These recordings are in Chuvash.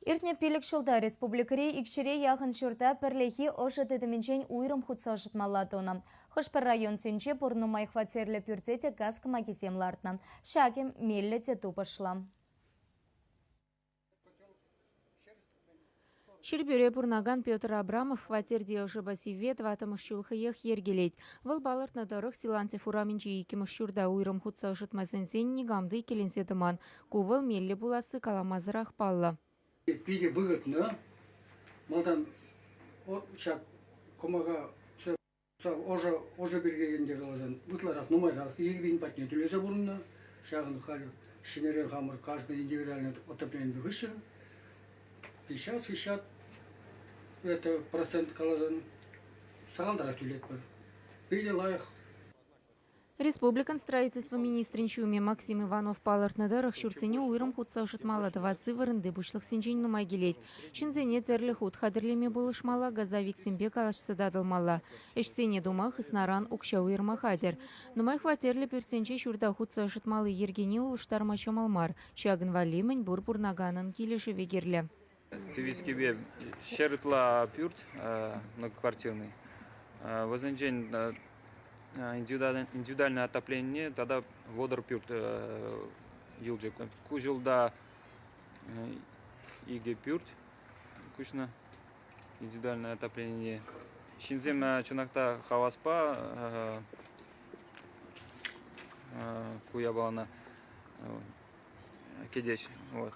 Иртнӗ 5 ҫулта республикӑри 200-е яхӑн ҫурта пӗрлехи ӑшӑ тытӑмӗнчен уйрӑм хутса ӑшӑтмалла тунӑ. Хӑш-пӗр районсенче пур нумай хваттерлӗ пӳрте те газ кӑмакисем лартнӑ. Ҫакӑ меллӗ те тупӑшлӑ. Ҫӗрпӳре пурӑнакан Петр Абрамов хваттерти ӑшӑпа сивве тӑваттӑмӗш ҫул хӑех йӗркелет. Вӑл палӑртнӑ тӑрӑх, Силантьев урамӗнчи иккӗмӗш ҫурта уйрӑм хутса ӑшӑтма сӗнсен никам та иккӗленсе тӑман. Ку вӑл меллӗ пуласси каламасӑрах паллӑ. Питӗ выгодно. Малтан ҫак кӑмака ӑшӑ ӑшӑ пирки ӗнтӗ каласан ытларах нумайрах 2000 патне тӳлесе пурӑннӑ. Ҫакӑн халь ҫӗнӗрен хамӑр каждый индивидуальный отопление хыҫҫӑн 50-60 это процент каласан сахалтарах тӳлетпӗр. Питӗ лайӑх. Республикӑн строительство министрӗн ҫумӗ Максим Иванов палӑртнӑ тӑрӑх, ҫуртсене уйрӑм хутса ӑшӑтмалла тӑвасси вырӑнти пуҫлӑхсенчен нумай килет. Ҫынсене тӗрлӗ хут хатӗрлеме пулӑшмалла, газовиксемпе калаҫса татӑлмалла. Ӗҫсене тума хыснаран укҫа уйӑрма хатӗр. Нумай хваттерлӗ пӳртсенче ҫурта хутса ӑшӑтмалли йӗркене улӑштарма ҫӑмӑл мар. Ҫакӑн валли мӗнпур пурӑнаканӑн килӗшӗвӗ кирлӗ. Цивильскипе 100 ытла пӳрт многоквартирный. Вӗсенчен индивидуальное отопление тата 30 пӳрт юлчӗ. Ку ҫулта икӗ пӳрт куҫнӑ индивидуальное отопление. Ҫынсем чӑнах та хаваспа ку япалана кӗтеҫ. Вот.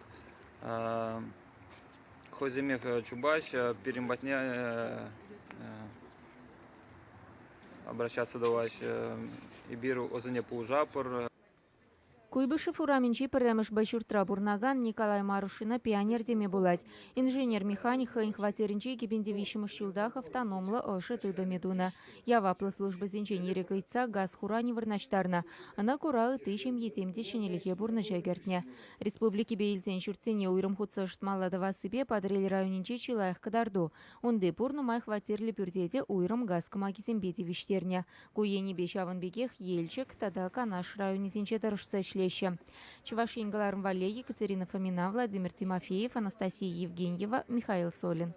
Хӑйсемех чупаҫ, пирӗн патне обращаться тӑваҫ. Эпир вӗсене пулӑшатпӑр. Куйбышев урамӗнчи пӗрремӗш Б ҫуртра пурӑнакан Николай Марушина пионер теме пулать. Инженер-механик хӑйӗн хваттерӗнче 2003-мӗш ҫултах автономлӑ ӑшӑ тытӑмӗ тунӑ. Яваплӑ службӑсенчен ирӗк ыйтса газ хуранӗ вырнаҫтарнӑ. Ӑна кура ытти ҫемьесем те ҫӗнӗлӗхе пурнӑҫа кӗртнӗ. Республикипе илсен ҫуртсене уйрӑм хутса ӑшӑтмалла тӑвассипе Патӑрьел районӗнче чи лайӑх кӑтарту. Унти пур нумай хваттерлӗ пӳрте те уйрӑм газ кӑмакисемпе тивӗҫтернӗ. Ку енӗпе ҫавӑн пекех Елчӗк тата Канаш районӗсенче тӑрӑшса ӗҫлеҫҫӗ. Чӑваш Ен кӑларӑм валли Екатерина Фомина, Владимир Тимофеев, Анастасия Евгеньева, Михаил Солин.